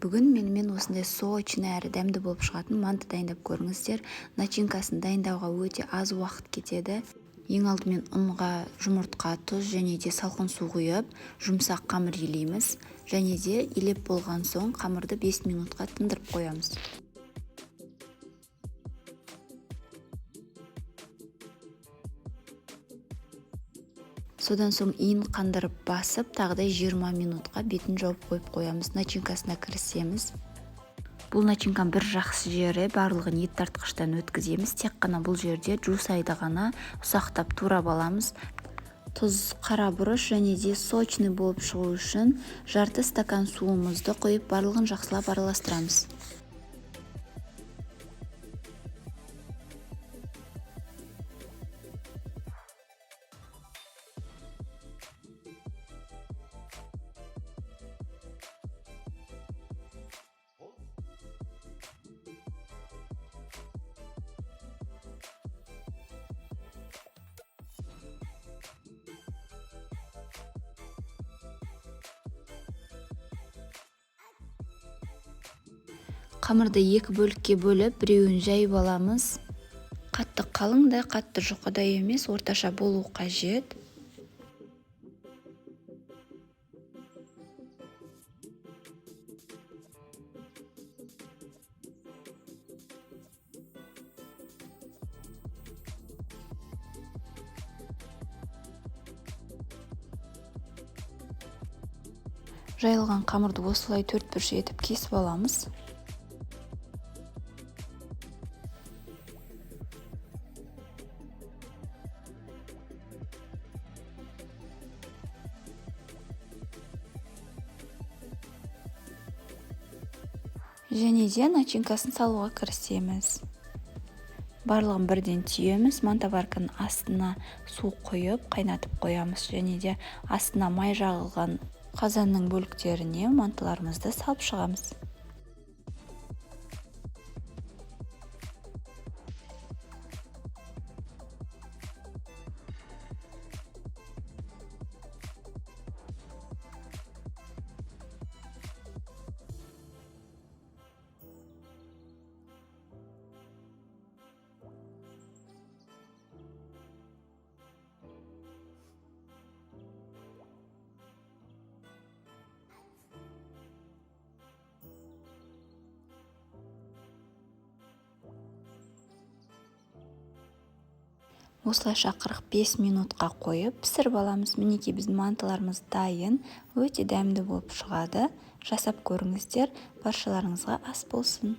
Бүгін менімен осындай сочный әрі дәмді болып шығатын манты дайындап көріңіздер. Начинкасын дайындауға өте аз уақыт кетеді. Ең алдымен ұнға жұмыртқа, тұз және де салқын су құйып, жұмсақ қамыр илейміз. Және де илеп болған соң қамырды 5 минутқа тындырып қоямыз. Содан соң иін қандырып басып, тағы да 20 минутқа бетін жауып қойып қоямыз. Начинкасына кірісеміз. Бұл начинканың бір жақсы жері, барлығын ет тартқыштан өткіземіз. Тек қана бұл жерде жусайды ғана ұсақтап турап аламыз. Тұз, қара бұрыш және де сочный болып шығу үшін жарты стакан суымызды құйып, барлығын жақсылап араластырамыз. Қамырды екі бөлікке бөліп, біреуін жайып аламыз. Қатты қалың да, қатты жұқа да емес, орташа болу қажет. Жайылған қамырды осылай төрт бұрыш етіп кесіп аламыз. Және де начинкасын салуға кірісеміз. Барлығын бірден түйеміз. Мантоварканың астына су құйып, қайнатып қоямыз. Және де астына май жағылған қазанның бөліктеріне мантыларымызды салып шығамыз. Осылайша 45 минутқа қойып пісіріп аламыз. Мінекей біздің мантыларымыз дайын, өте дәмді болып шығады. Жасап көріңіздер, баршаларыңызға ас болсын.